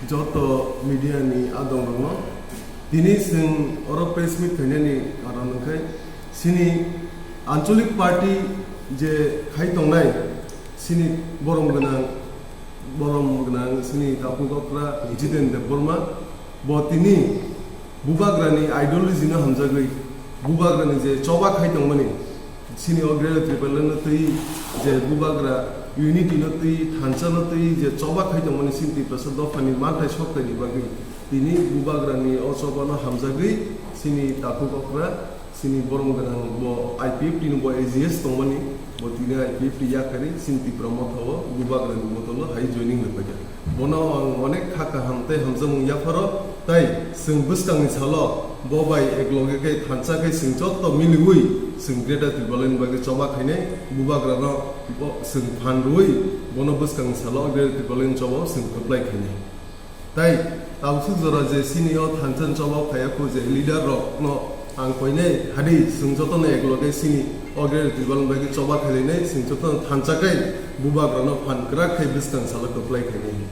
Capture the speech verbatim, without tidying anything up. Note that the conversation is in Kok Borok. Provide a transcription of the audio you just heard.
Joto media ni adong rokno tini chwng oro press meet khainani karon hwnkhe chini anchalik party je khai tongnai chini borom gwnang, borom gwnang chini takhuk okra Jiten Debbarma bo tini bubagrani ideology no hamjagwi bubagrani je choba khai tongmani chini o Greater Tipraland no twi je bubagra unity no twi thansa no twi je choba khai tongmani chini Tiprasa dophani manthai sokthai ni bagwi tini bubagrani o choba no hamjagwi chini takhuk okra chini borom gwnang bo I P F T ni bo A G S tongmani bo tini I P F T yakarwi chini Tipra Motha o bubagrani botolo hai joining rwbaikha. Bono ang onek kha kaham tei hamjakmung yapharo, tai chwng bwskangni salo bo bai ekloge khe thansa khe chwng joto miliwi chwng Greater Tipraland bagwi choba khainai, bubagrano bo chwng phan rwui bono bwskangni salo Greater Tipraland choba chwng kwplai khainai. Tai tabuk jora je chini o thansa choba phaiya khu je leader rokno ang koinai hadi chwng jotono ekloge chini o Greater Tipraland bagwi choba khailainai, chwng jotono thansa khe bubagrano phan kwrak khe bwskang salo kwplai khainai.